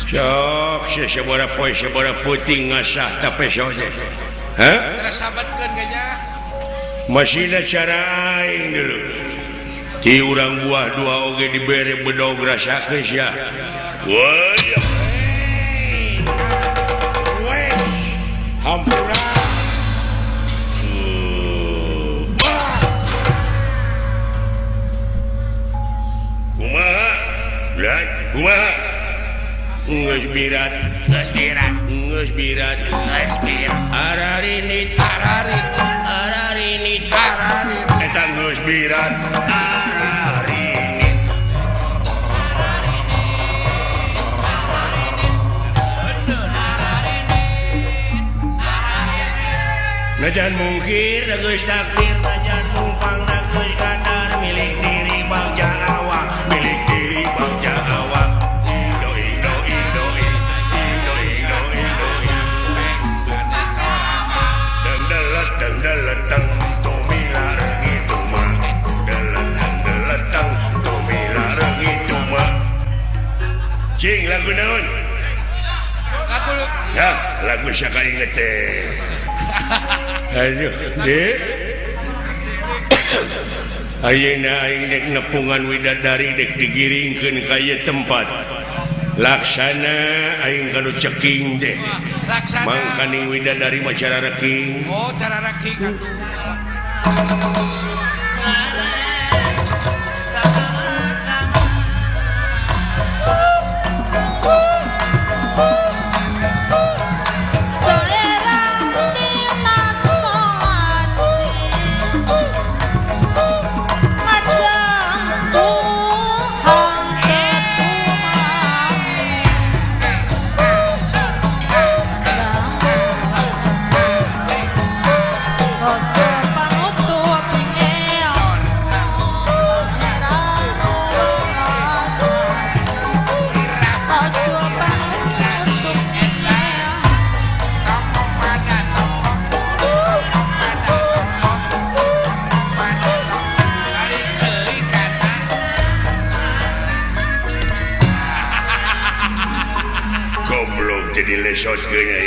Sok sabaraha poe sabaraha peuting ngasah tapeso teh. Hah? Sabetkeun kayaknya. Masih cara aing dulu. Ti urang buah dua oge dibere bedog rasakeun sia. Wah. Hampura. Kumaha? Lah, kumaha? Geus birat, geus birat, geus birat, geus birat. Ararinit, ararinit, ararinit, ararinit. Eta geus birat, ararinit. Najan mungkir geus takdir, najan mumpang geus kadar milik diri bagja awak, milik diri bagja awak. Indo Indo Indo Indo Indo Indo Deng deleteng deleteng tumila reungi tuma. Deleteng deleteng tumila reungi tuma. Cing lagu naon? Lagu ya, lagu sakainget teh. Aduh, Dek. Ayeuna aing dek nepungan widadari dek digiringkeun ka ieu tempat. Laksana aing kanu ceking teh. Laksana. Mangkaning widadari mah cara reking. Oh, cara reking atuh. Goblok jadi lesot keunya.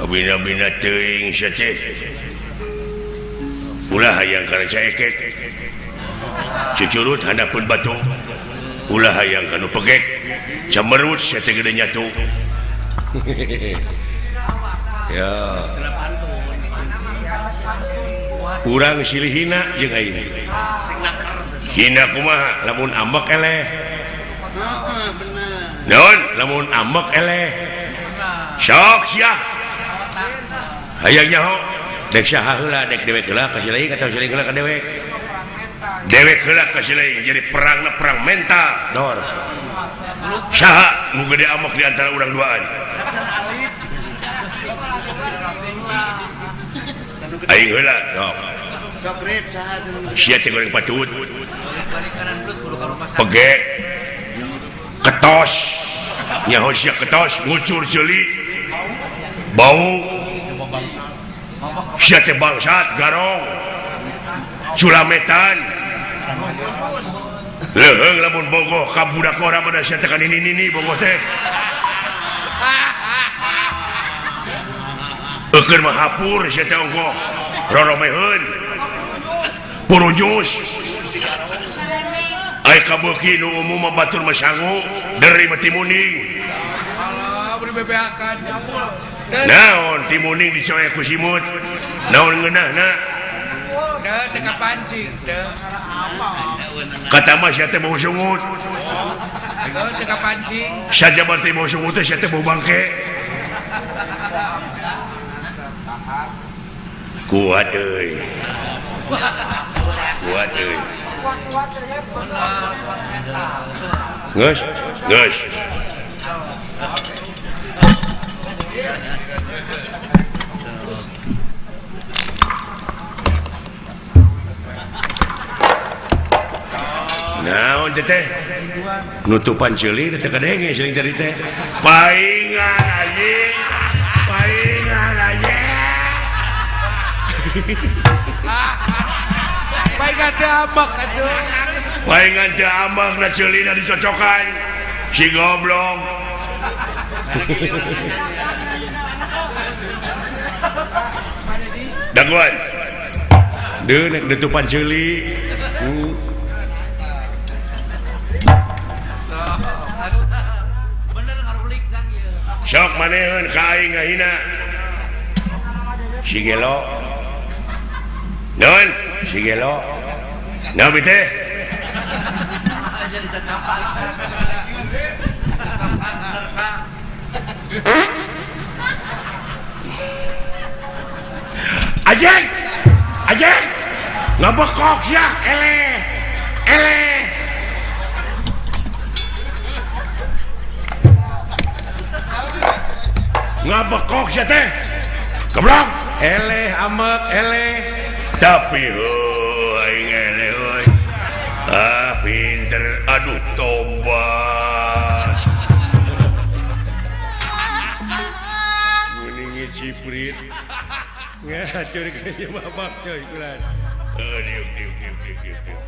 Bina-bina teuing sia teh. Ulah hayang kana caekek. Cucurut handapeun batu. Ulah hayang kanu pegek. Camerut sia teh gede nyatu. Ya. Urang silih hina jeung aing. Hina kumaha lamun ambek eleh. Heeh, bener. Naon lamun ambek eleh. Sok sia. Hayang nyaho dek saha heula dek dewek heula ka si lain atawa si lain heula ka dewek. Dewek heula ka si lain jadi perangna perang mental. Dor. Saha nu gede amok di antara urang duaan? Aing heula sok. Sia teh goreng patut. Pegek. Ketos. Nyaho sia ketos ngucur ceuli. Bau. Sia teh bangsat garong culametan leuheung lamun bogoh ka budak ora mah sia teh kan nini-nini bogoh teh eukeun mah hapur sia teh ongkoh roromeheun purujus ai kabeuki nu umum mah batur mah sangu deuri mah timuning. Allah beri bebeakan. Naon timuning dicoek ku simut naon ngeunahna Teu teu kapancing teu. Kata mah sia teh bau sungut. Teu teu kapancing. Sajabar teh bau sungut teh sia teh bau bangke. Kuat euy. Kuat euy. Geus, geus. Naon teh teh? Nutupan ceuli teh kadenge seuling tadi teh. Paingan anjing. Paingan anjing. Paingan teh ambek atuh. Paingan teh ambek na ceulina dicocokan. Si goblok. Daguan. Deun nek nutupan ceuli. Sok maneun ka aing ngahina. Si gelo. Naon? Si gelo. Naon teh? Ajeng! Ajeng! Ngabekok sia, eleh. Eleh. Ngabekok sia teh. Goblok. Eleh amek eleh. Tapi heuh aing eleh euy. Ah pinter aduh tobat. Muningi ciprit. Ngatur ka ieu babak coy kulan. Heuh diuk diuk diuk diuk diuk.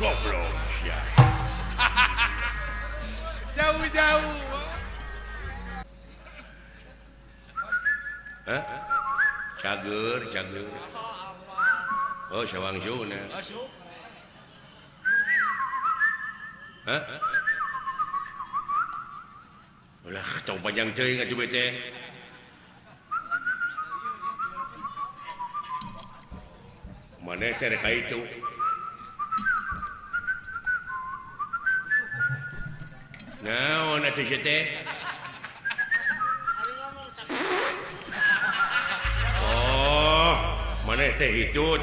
Goblok sia. Jauh-jauh. Hah? Cager, cager. Oh, sawangsuna. Hah? Ulah tong panjang teuing atuh teh. Maneh teh rek ka itu. Naon atuh sia teh? Oh, maneh teh hitut.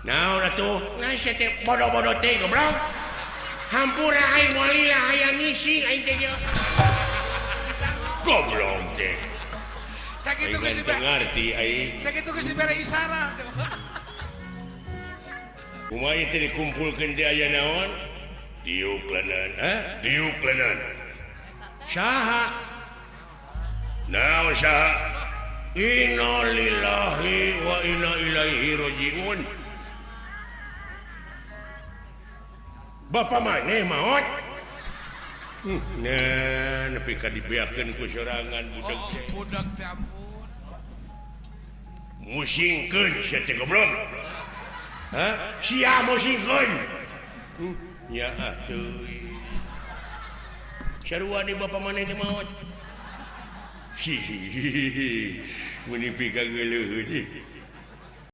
Naon atuh? Nah sia teh bodoh-bodoh teh goblok. Hampura aing moal lila hayang ngising aing teh. Goblok teh. Sakitu geus ngarti aing. Sakitu geus dibere isyarat. Kumaha ieu teh dikumpulkeun teh aya naon? Diuk leungeun, ha? Diuk leungeun. Saha? Naon saha? Innalillahi wa inna ilaihi rajiun. Bapak maneh maot? Nah, nepi ka dibeakeun ku sorangan budak Oh, teh. Budak teh ampun. Musingkeun sia teh, goblok. Hah? Sia musingkeun. Nya atuh. Sarua di bapa maneh teh maot. Hihihi. Mun pika geuleuh.